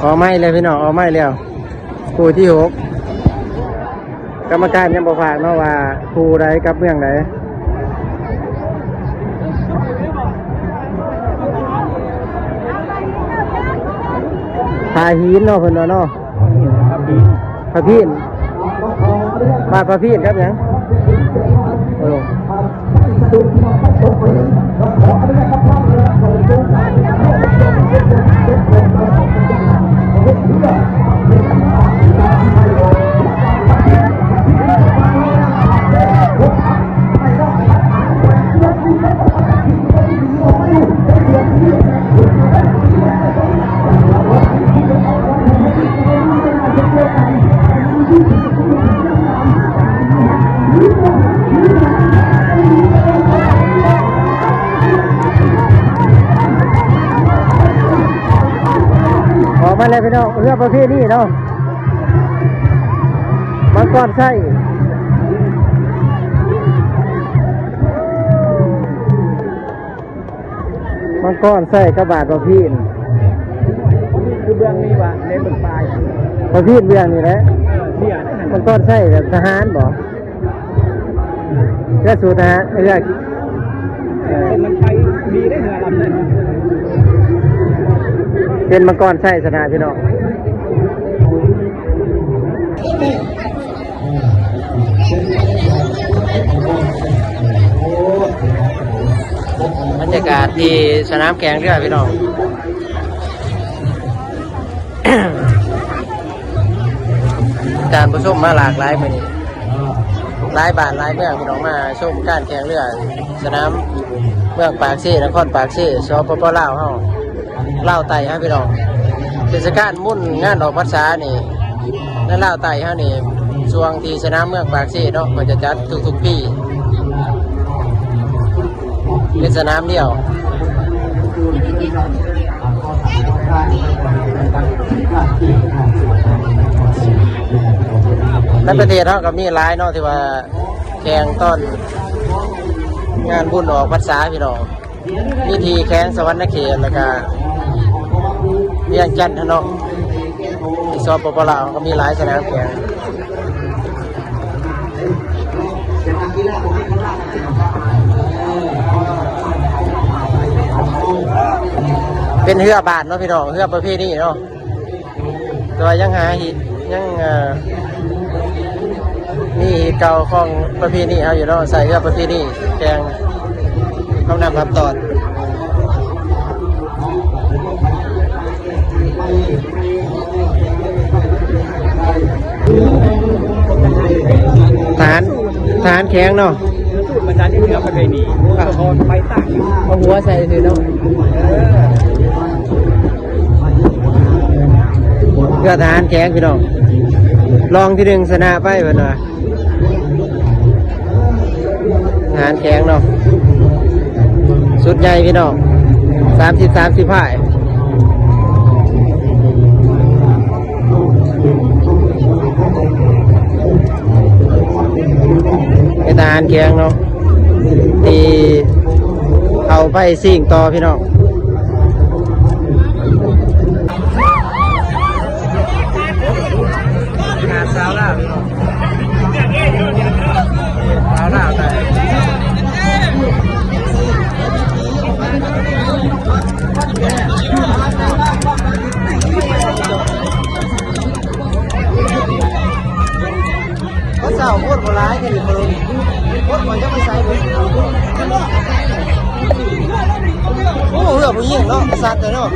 ອອກໄມ້ແລ້ວພີ່ນ້ອງ ອອກໄມ້ແລ້ວ ຄູ່ທີຫົກ ກຳມະການຍັງບໍ່ພາກເນາະວ່າຄູ່ໃດກັບເມືອງໃດ. ທ່າຫີນເນາະ ເພິ່ນວ່າເນາະ ພະພີນ ບ້ານພະພີນກັບຫຍັງ? ເອີ. ອອກມາແລ້ວພີ່ນ້ອງ ເຮືອປະເພນີເນາະ ມັງກອນໄຊ. ມັງກອນໄຊກັບບ້ານພະພີນ ຄືເບື້ອງນີ້ວະ ໃນເບື້ອງປາຍ ພະພີນເບື້ອງນີ້ແຫຼະ. ເອີ ເສຍນະ ມັງກອນໄຊແບບທະຫານບໍ? ເຮືອສູ້ທະຫານ ເຮືອ ເອີ ມັນໄປດີເດ້ເຮືອລຳນັ້ນ ເປັນມັງກອນໄຊຊະນະພີ່ນ້ອງ. ບັນຍາກາດທີ່ສະໜາມແຂ່ງເຮືອພີ່ນ້ອງ ທ່ານຜູ້ຊົມມາຫຼາກຫຼາຍມື້ນີ້ ຫຼາຍບ້ານຫຼາຍເມືອງພີ່ນ້ອງ ມາຊົມການແຂ່ງເຮືອ ສະໜາມເມືອງປາກເຊ ນະຄອນປາກເຊ ສປປ ລາວເຮົາ ລາວໃຕ້ເຮົາພີ່ນ້ອງ. ເທດສະການບຸນງານອອກພັນສານີ້ ໃນລາວໃຕ້ເຮົານີ້ ຊ່ວງທີ່ສະໜາມເມືອງປາກເຊເນາະ ເພິ່ນຈະຈັດທຸກໆປີ ເປັນສະໜາມດຽວ. ໃນປະເທດເຮົາກໍມີຫຼາຍເນາະ ທີ່ວ່າແຂ່ງຕອນງານບຸນອອກພັນສາພີ່ນ້ອງ. ມີທີ່ແຂວງສະຫວັນນະເຂດ ແລ້ວກະວຽງຈັນທະເນາະ ທີ່ ສປປ ລາວ ກໍມີຫຼາຍສະໜາມແຂ່ງ ເປັນເຮືອບ້ານເນາະພີ່ນ້ອງ ເຮືອປະເພນີເນາະ. ແຕ່ວ່າຍັງຫາຮີດ ຍັງ ເອີ ມີຮີດເກົ່າຂອງປະເພນີເຮົາຢູ່ເນາະ ໃສ່ເຮືອປະເພນີແຂ່ງຄຳນຳຄຳຕອນ. ທະຫານ ທະຫານແຂງເນາະ ປະຈຳຢູ່ເຮືອປະເພນີ ເອົາຫົວໃສ່ຊື່ເນາະ. ເຮືອທະຫານແຂງພີ່ນ້ອງ ລອງທີໜຶ່ງຊະນະໄປເພິ່ນວ່າ ທະຫານແຂງເນາະ ຊຸດໃຫຍ່ພີ່ນ້ອງ ສາມສິບ ສາມສິບ ພາຍ. ເປັນທະຫານແຂງເນາະ ທີ່ເຂົ້າໄປຊິງຕໍ່ພີ່ນ້ອງ. ຫາດສາວລາວພີ່ນ້ອງ ສາວລາວໄດ້. ເຂົາເຈົ້າຄົນບໍ່ຫຼາຍແຕ່ນີ້ ຄົນ ຄົນກໍຍັງບໍ່ໃສ່ເບິດ. ໂອ້ ເຮືອຜູ້ຍິງເນາະ ສັດເລີຍເນາະ.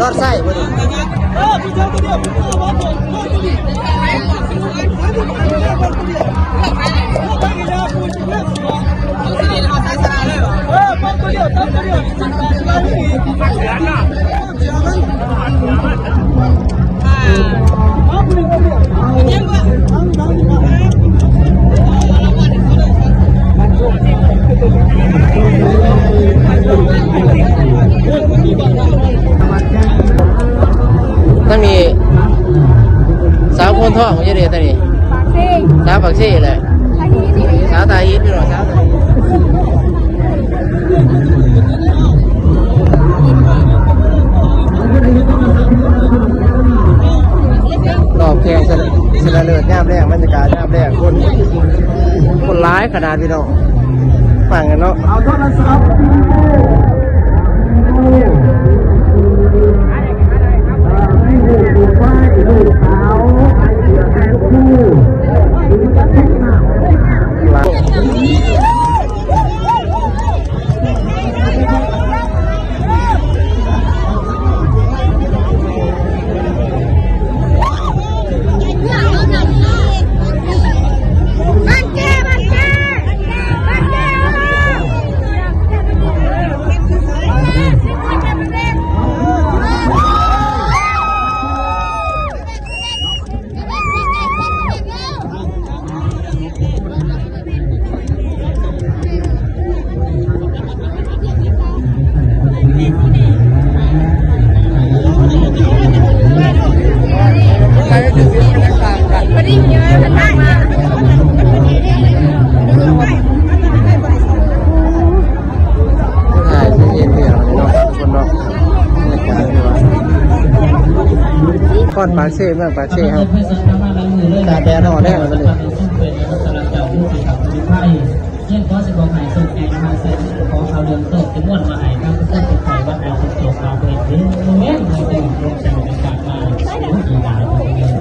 ລອດໄສ້ບໍ່ນີ້? ທາງນີ້ສາວໂພນທອງຢູ່ເດ້ ທາງນີ້ ປາກເຊ ສາວປາກເຊແຫຼະ ສາວທ່າຫີນ ພີ່ນ້ອງ ສາວທ່າຫີນ. ເ ຫຼາຍຂະໜາດພີ່ນ້ອງ ຟັງກັນເນາະ. ນະຄອນປາກເຊ ເມືອງປາກເຊເຮົາ ອາກາດແດດຮ້ອນແຮງເລີຍ. ເຮັດຂໍຊິບອກໃຫ້ໂຊກໃຫຍ່ມະຫາເສດ ຂໍເອົາເລື່ອງໂຊກຈຳນວນມາໃຫ້ກັບຜູ້ຄົນເປັນໄຂ້ຫວັດໃຫ້ໂຊກເອົາໄປເດີ ໃຫ້ໄດ້ໂຊກໃຫ້ໄດ້ໂຊກມາ ໂອ້ຍ ດີຫຼາຍ ເອີ ເອີ ເ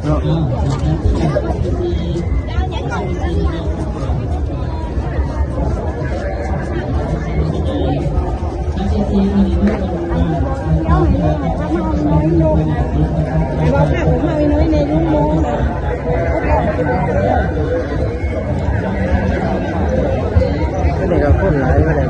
ນາະ. ອັນນີ້ກໍຄົນຫຼາຍເທົ່າໃດ.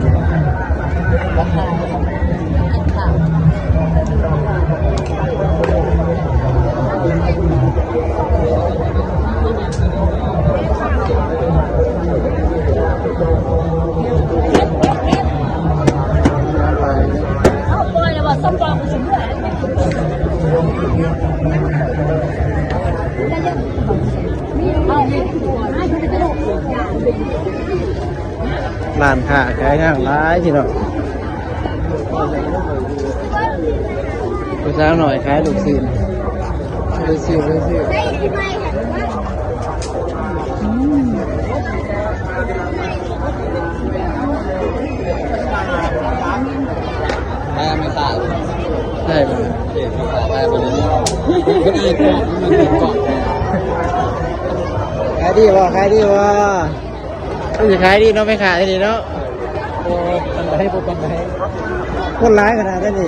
ຮ້ານຄ້າຂາຍຍາງຫຼາຍພີ່ນ້ອງ. ຜູ້ສາວໜ້ອຍຂາຍລູກຊີ້ນ ໄປຊື້ ໄປຊື້. ໄດ້ບໍ່? ຂາຍດີບໍ່? ຂາຍດີບໍ່? ມັນຊິຂາຍດີເນາະ ແມ່ຄ້າທີ່ນີ້ເນາະ. ບໍ່ປານໃດ ບໍ່ປານໃດ ຄົນຫຼາຍຂະໜາດນັ້ນນີ້.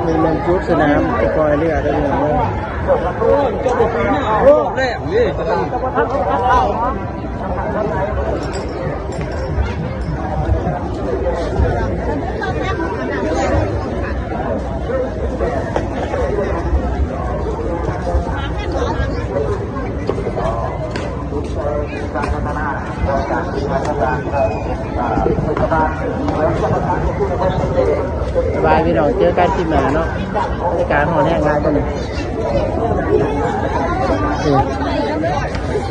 ນີ້ແມ່ນຈຸດສະໜາມໄປປ່ອຍເຮືອເດີພີ່ນ້ອງເດີ. ໂອ້ຍ ເຈົ້າບໍ່ເຄີຍມາຮອບແລ້ວເດ້. ບາຍພີ່ນ້ອງ ເຈີກັນຄລິບໜ້າເນາະ. ບັນຍາກາດຮ້ອນແຮງຫຼາຍຕອນນີ້. ນີ້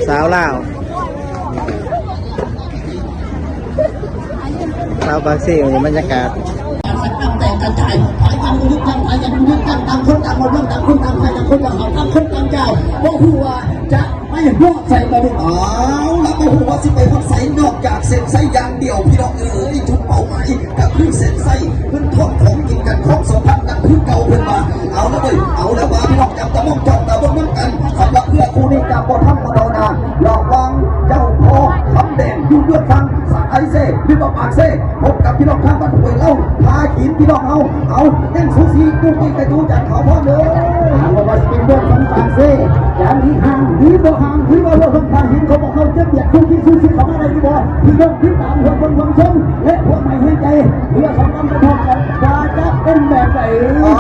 ສາວລາວ ຊາວປາກເຊ ບັນຍາກາດ ແຕກກະຈາຍ ພາກັນລຸກກັນ ພາກັນລຸກກັນ ຕ່າງຄົນຕ່າງເວົ້າ ຕ່າງຄົນຕ່າງໄຫ້ ຕ່າງຄົນຕ່າງເວົ້າ ຕ່າງຄົນຕ່າງເຈົ້າ ບໍ່ຮູ້ວ່າຈະໄປຮອດໃສບາດນີ້. ເອົາລະ ບໍ່ຮູ້ວ່າຊິໄປຮອດໃສ ນອກຈາກເສັ້ນໄຊຢ່າງດຽວ ພີ່ນ້ອງເອີຍ. ຈຸດເປົ້າໝາຍກໍຄືເສັ້ນໄຊ ເງິນທອງ ຂອງກິນກັນ ຄວາມສຳພັນກັນຄືເກົ່າ ເພິ່ນວ່າ. ເອົາລະເວີ້ຍ ເອົາລະວ່າ ພີ່ນ້ອງ ຈັບຕາມອງ ຈ້ອງຕາເບິ່ງນຳກັນ ສຳລັບເຮືອຄູ່ນີ້ຈະບໍ່ທຳມະດານະ ລະຫວ່າງເຈົ້າພໍ່ຄຳແດງຢູ່ເບື້ອງຝັ່ງ ສາຍເຊ ຫຼືວ່າປາກເຊ ພົບກັບພີ່ນ້ອງທາງບ້ານຫ້ວຍເລົາ ທ່າຫີນ ພີ່ນ້ອງເຮົາ. ເອົາ ຍັງສູສີ ຕູ້ຕີໄກຕູຈາກເຂົາພ້ອມເດີ. ຖາມວ່າຊິເປັນເລື່ອງຂອງປາກເຊ ຈານທີ່ຫ່າງ ຫຼືບໍ່ຫ່າງ ຫຼືວ່າເລື່ອງຂອງທ່າຫີນ ເຂົາບອກເຮົາຈະບຽດຄູ່ກີ່ສູສີເຂົ້າມາໄດ້ຫຼືບໍ່? ພີ່ນ້ອງຕິດຕາມເຮືອເບິ່ງຫວັງຊົມ ແລະ ພວມໃຫ້ແຮງໃຈ ເພື່ອສຳຄັນໄປພ້ອມກັນວ່າຈະເປັນແບບໃດ. ເອົາ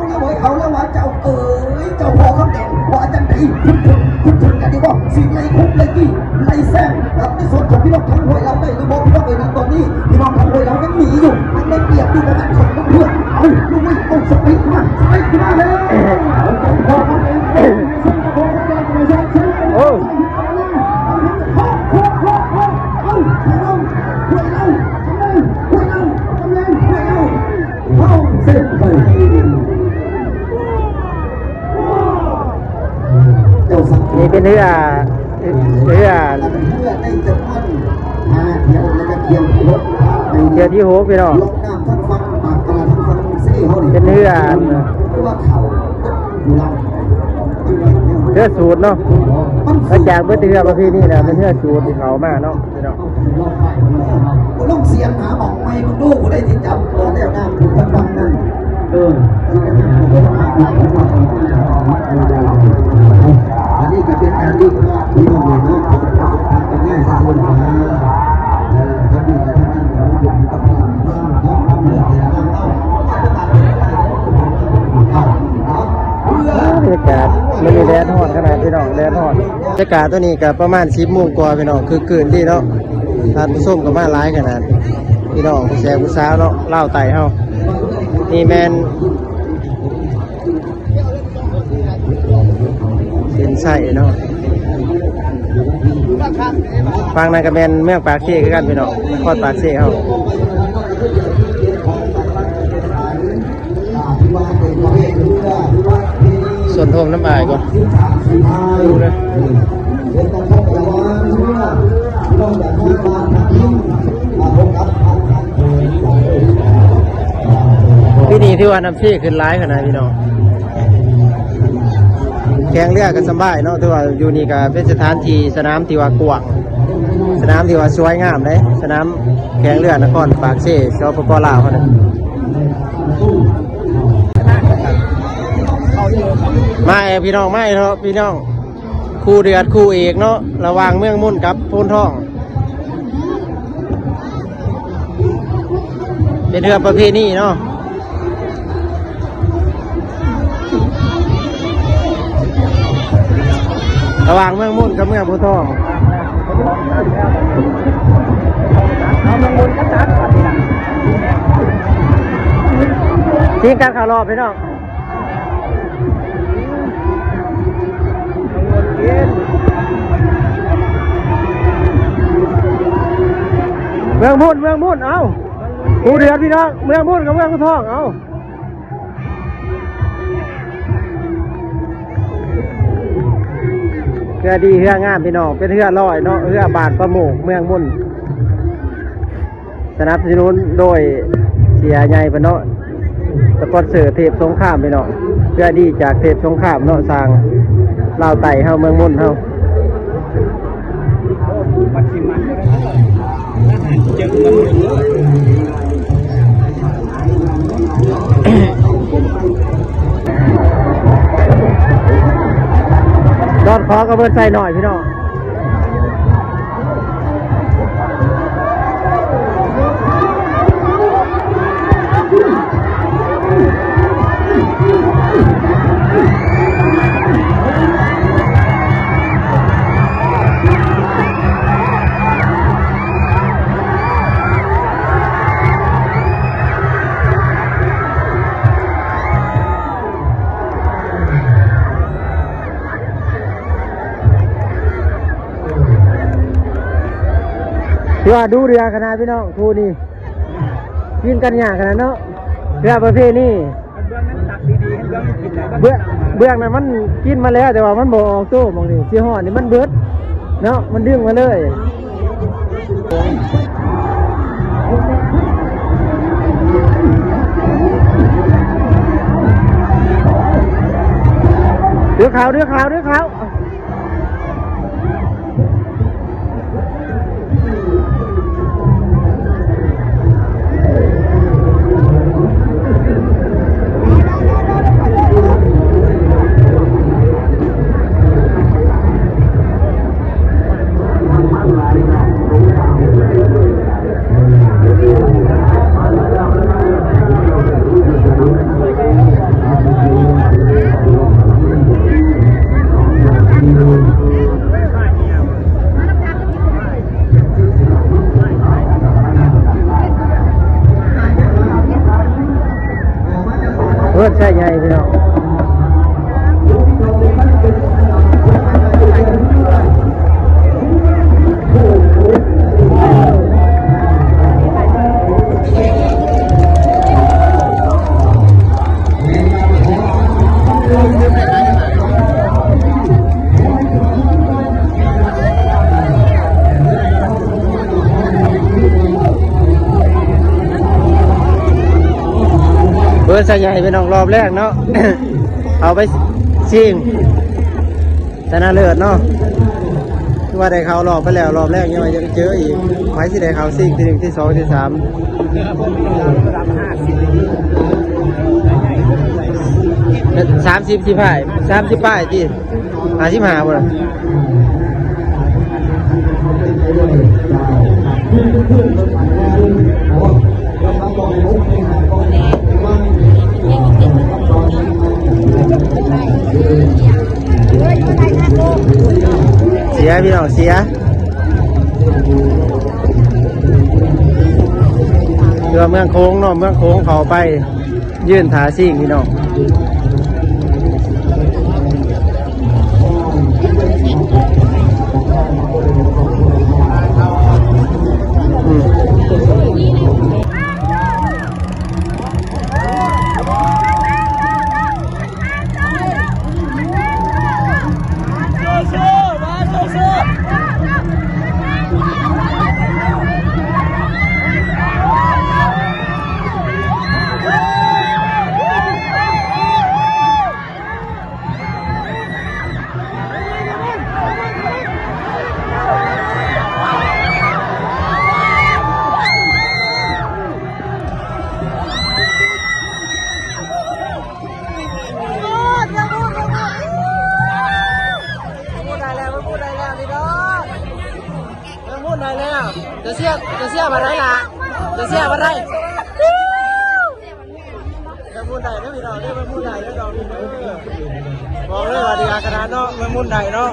ລະເວີ້ຍ ເອົາລະວ່າເຈົ້າເອີຍ ເຈົ້າພໍ່ຄຳແດງ ວ່າຈັ່ງໃດ? ຄິດເຖິງ ຄິດເຖິງກັນຢູ່ບໍ່? ຊິໄລ່ຄຸກໄລ່ຕີໄລ່ແຊງ ກັບໃນສ່ວນຂອງພີ່ນ້ອງທາງຫ້ວຍເລົາໄດ້ຫຼືບໍ່? ພີ່ນ້ອງເອີຍ ນະຕອນນີ້ ພີ່ນ້ອງທາງຫ້ວຍເຮົາຍັງໜີຢູ່ ຍັງໄດ້ປຽບຢູ່ ບໍ່ແມ່ນຂອງເພື່ອນ. ເອົາ ລຸກໄວ້ ເອົາສະຕິມາ ໄປຂຶ້ນມາເລີຍ. ເອົາໃຈພໍ່ຄຳແດງ ເອົາໃຈພໍ່ຄຳແດງ ເອົາໃຈ ໂອ້ ເອົາໃຈ ເອົາໃຈ ເອົາໃຈ ເອົາໃຈ ເອົາໃຈ ເອົາໃຈ ເອົາໃຈ ເອົາໃຈ ເອົາໃຈ ເອົາໃຈ ເອົາໃຈ. ເຮືອ ເຮືອ ເຮືອໃນຈຳນວນຫ້າຖ້ຽວ ແລ້ວກໍຖ້ຽວທີຫົກ ທ່ຽວທີຫົກ ພີ່ນ້ອງ ລົງນ້ຳທັງຝັ່ງປາກການທັງຝັ່ງເຊເຮົານີ້ ເປັນເຮືອ ຄືວ່າເຂົ້າຢູ່ລຳ ເຮືອສູດເນາະ ຫຼັງຈາກເບິດເຮືອປະເພນີແລ້ວ ເປັນເຮືອສູດທີ່ເຂົ້າມາເນາະ ພີ່ນ້ອງ ລົງສຽງຫາໝ່ອງໃໝ່ເບິ່ງດູ ຜູ້ໃດທີ່ຈຳບໍ່ແລ້ວນາມຜູ້ທັງຟັງນັ້ນ ເອີ ອັນນີ້ກໍເປັນການດີພາບພີ່ນ້ອງເນາະ ຂອງທາງການງານສາສະໜາ ເອີ ທາງນີ້ກໍທາງນັ້ນກໍຢູ່ກັບພະລັງ ບັນຍາກາດມື້ນີ້ແດດຮ້ອນຂະໜາດ ພີ່ນ້ອງ ແດດຮ້ອນ. ບັນຍາກາດຕອນນີ້ກໍປະມານສິບໂມງກວ່າ ພີ່ນ້ອງ ຄຶກຄື້ນດີເນາະ ທ່ານຜູ້ຊົມກໍມາຫຼາຍຂະໜາດ ພີ່ນ້ອງຜູ້ແສບຜູ້ສາວເນາະ ລາວໃຕ້ເຮົາ ນີ້ແມ່ນເສັ້ນໄຊເນາະ ຝັ່ງນັ້ນກໍແມ່ນເມືອງປາກເຊຄືກັນ ພີ່ນ້ອງ ນະຄອນປາກເຊເຮົາ. ສ່ວນໂທມນ້ຳອາຍກ່ອນ ປີນີ້ຖືວ່ານ້ຳເຊຂຶ້ນຫຼາຍຂະໜາດ ພີ່ນ້ອງ ແຂ່ງເຮືອກໍສະບາຍເນາະ ຖືວ່າຢູ່ນີ້ກໍເປັນສະຖານທີ່ ສະໜາມທີ່ວ່າກວ້າງ ສະໜາມທີ່ວ່າສວຍງາມເດ້ ສະໜາມແຂ່ງເຮືອນະຄອນປາກເຊ ສປປ ລາວເຮົານະ. ມາແອ ພີ່ນ້ອງ ມາແອເນາະ ພີ່ນ້ອງ ຄູ່ເດືອດຄູ່ເອກເນາະ ລະຫວ່າງເມືອງມົນກັບໂພນທອງ ເປັນເຮືອປະເພນີເນາະ ລະຫວ່າງເມືອງມົນກັບເມືອງໂພນທອງ ຊິງກັນເຂົ້າຮອບ ພີ່ນ້ອງ. ເມືອງມຸນ ເມືອງມຸນ ເອົ້າ ຄູ່ເດືອດ ພີ່ນ້ອງ ເມືອງມຸນກັບເມືອງທອງ ເອົ້າ ເຮືອດີເຮືອງາມ ພີ່ນ້ອງ ເປັນເຮືອລອຍເນາະ ເຮືອບ້ານປະໂມກ ເມືອງມຸນ. ສະໜັບສະໜູນໂດຍເສຍໃຫຍ່ເພິ່ນເນາະ ສະປອນເຊີເທບສົງຄາມພີ່ນ້ອງ ເພື່ອດີຈາກເທບສົງຄາມເນາະ ສ້າງລາວໃຕ້ເຮົາ ເມືອງມົນເຮົາ. ດອນຂໍກະເບີດໃສ່ໜ້ອຍພີ່ນ້ອງ. ຖືວ່າດຸເດືອດຂະໜາດພີ່ນ້ອງ ຄູ່ນີ້ກິນກັນຍາກຂະໜາດເນາະ ເຮືອປະເພນີ. ເບື້ອງ ເບື້ອງນັ້ນມັນກິນມາແລ້ວ ແຕ່ວ່າມັນບໍ່ອອກໂຕ ໝ່ອງນີ້ຊິຮອດນີ້ມັນເບິດເນາະ ມັນດຶງມາເລີຍ. ເດືອຂາວ ເດືອຂາວ ເດືອຂາວ. ເອີ ໃຊ້ໃຫຍ່ພີ່ນ້ອງ. ເ ເປີດສາຍໃຫຍ່ພີ່ນ້ອງ ຮອບແລກເນາະ ເອົາໄປຊິງຊະນະເລີດເນາະ ຄືວ່າໄດ້ເຂົ້າຮອບໄປແລ້ວ ຮອບແລກຍັງວ່າຈະໄດ້ເຈີອີກ ໃຜຊິໄດ້ເຂົ້າຊິງທີໜຶ່ງ ທີສອງ ທີສາມ ສາມສິບ ສາມສິບປາຍ ສາມສິບປາຍຕິ ຫ້າສິບຫ້າບໍ່ລະ? ເສຍພີ່ນ້ອງ ເສຍ ເພື່ອເມືອງໂຂງເນາະ ເມືອງໂຂງເຂົ້າໄປ ຢືນຖ້າຊິງພີ່ນ້ອງ ອືມ ได้แล้ว ได้แล้วพี่น้อง เมืองพุ้นได้แล้ว จะเชียร์ จะเชียร์มาได้ล่ะ จะเชียร์มาได้ เมืองพุ้นได้เด้อพี่น้องเด้อ เมืองพุ้นได้เด้อดอกนี้เด้อ บอกเลยว่าดีขนาดเนาะ เมืองพุ้นได้เนาะ